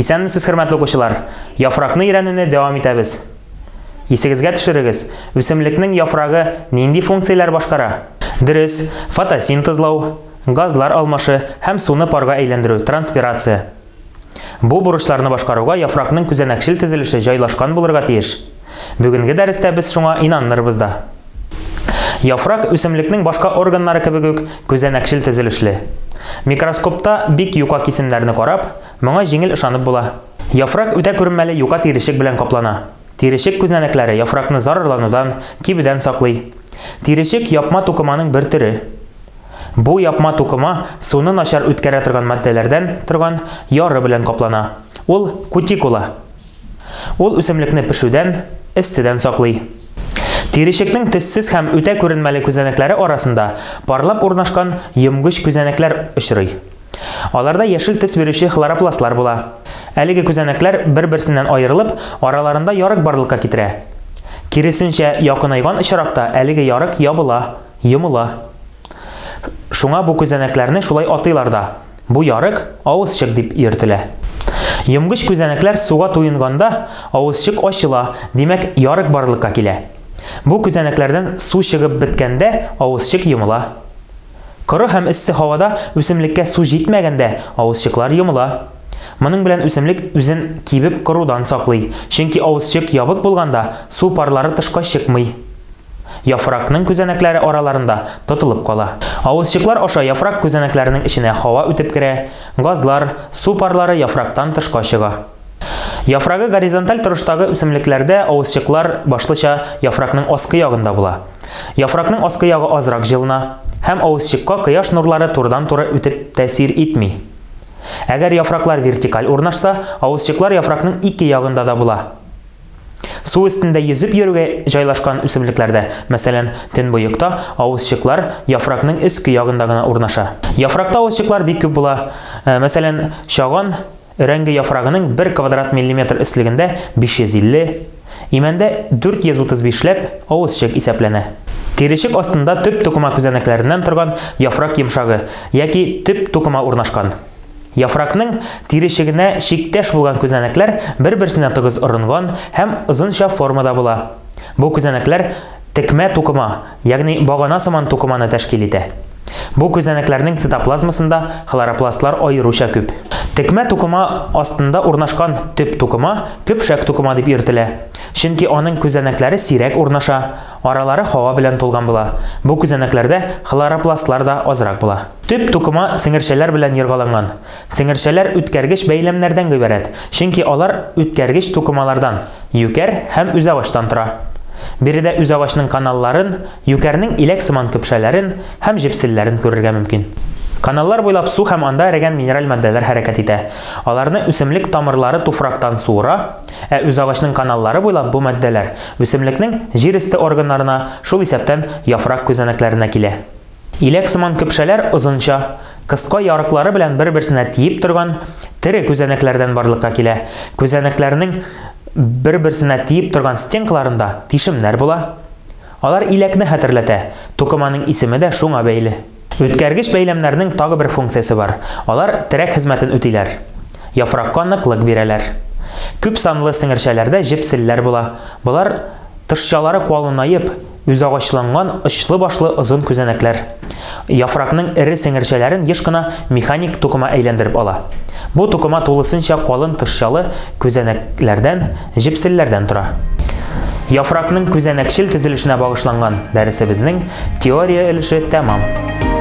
Исәнмесез, хөрмәтле укучылар! Яфракны өйрәнүне дәвам итәбез. Исегезгә төшерегез, үсемлекнең яфрагы нинди функцияләр башкара? Дөрес, фотосинтезлау, газлар алмашы һәм суны парга әйләндерү, транспирация. Бу бурычларны башкаруга яфракның күзәнәкчел төзелеше җайлашкан булырга тиеш. Бүгенге дәрестә без шуңа инанырбыз да. Яфрак үсемлекнең башка органнары кебек үк күзәнәкчел төзелешле. Микроскопта бик юка кисемнәрне карап, моңа җиңел ышанып була. Яфрак үтә күренмәле юка тиречек белән каплана. Тиречек күзәнәкләре яфракны зарарланудан, кибүдән саклый. Тиречек япма тукыманың бер төре. Бу япма тукыма суны начар үткәрә торган матдәләрдән торган яры белән каплана. Ул кутикула. Ул үсемлекне пешүдән, эсседән саклый. Тиречекнең төссез һәм үтә күренмәле күзәнәкләре арасында парлап урнашкан йомгыч күзәнәкләр очрый. Аларда яшел төс бирүче хлоропластлар була. Әлеге күзәнәкләр бер-берсеннән аерылып, араларында ярык барлыкка китерә. Киресенчә, якынайган очракта әлеге ярык ябыла, йомыла. Шуңа бу күзәнәкләрне шулай атыйлар да. Бу ярык авызчык дип йөртелә. Йомгыч күзәнәкләр суга туенганда, авызчык ачыла, димәк, ярык барлыкка килә. Бу күзәнәкләрдән су чыгып беткәндә, авызчык йомыла. Коры һәм эссе һавада үсемлеккә су җитмәгәндә, авызчыклар йомыла. Моның белән үсемлек үзен кибеп корудан саклый, чөнки авызчык ябык булганда, су парлары тышка чыкмый. Яфракның күзәнәкләре араларында тотылып кала. Авызчыклар аша яфрак күзәнәкләренең эченә һава үтеп керә, газлар, су парлары яфрактан тышка чыга. Яфрагы горизонталь торыштагы үсемлекләрдә авызчыклар башлыча яфракның аскы ягында була. Яфракның аскы ягы азрак җылына һәм авызчыкка кояш нурлары турыдан-туры үтеп тәэсир итми. Әгәр яфраклар вертикаль урнашса, авызчыклар яфракның ике ягында да була. Су өстендә йөзеп йөрүгә җайлашкан үсемлекләрдә, мәсәлән, төнбоекта, авызчыклар яфракның өске ягында гына урнаша. Яфракта авызчыклар бик күп була. Э, мәсәлән, чаган өрәңге яфрагының 1 квадрат миллиметр өслегендә 550, имәндә 435 ләп авызчык исәпләнә. Тиречек астында төп тукыма күзәнәкләреннән торган яфрак йомшагы яки төп тукыма урнашкан. Яфракның тиречегенә чиктәш булган күзәнәкләр бер-берсенә тыгыз орынган һәм озынча формада була. Бу күзәнәкләр текмә тукыма, ягъни багана сыман тукыманы тәшкил итә. Бу күзәнәкләрнең цитоплазмасында хлоропластлар аеруча күп. Текмә тукыма астында урнашкан төп тукыма көпшәк тукыма дип йөртелә. Чөнки аның күзәнәкләре сирәк урнаша, аралары һава белән тулган була. Бу күзәнәкләрдә хлоропластлар да азрак була. Төп тукыма сеңерчәләр белән ергаланган. Сеңерчәләр үткәргеч бәйләмнәрдән гыйбарәт, чөнки алар үткәргеч тукымалардан, юкәр һәм үзагачтан тора. Биредә үзагачның каналларын, юкәрнең иләк сыман көпшәләрен һәм җепселләрен күрергә мөмкин. Каналлар буйлап су һәм анда эрегән минераль матдәләр хәрәкәт итә. Аларны үсемлек тамырлары туфрактан суыра, ә үзагачның каналлары буйлап бу матдәләр үсемлекнең җир өсте органнарына, шул исәптән яфрак күзәнәкләренә килә. Иләк сыман көпшәләр озынча, кыска ярыклары белән бер-берсенә тиеп торган тере күзәнәкләрдән барлыкка килә. Күзәнәкләрнең бер-берсенә тиеп торган стенкаларында тишемнәр була. Алар иләкне хәтерләтә, тукыманың исеме дә шуңа бәйле. Үткәргеч бәйләмнәрнең тагы бер функциясе бар, алар терәк хезмәтен үтиләр, яфракка ныклык бирәләр. Күп санлы сеңерчәләрдә җепселләр була, болар тышчалары калынаеп, Үзагачланган очлы башлы озын күзәнәкләр. Яфракның эре сеңерчәләрен еш кына механик тукыма әйләндереп ала. Бу тукыма тулысынча калын тышчалы күзәнәкләрдән, җепселләрдән тора. Яфракның күзәнәкчел төзелешенә багышланган дәресебезнең теория өлеше тәмам.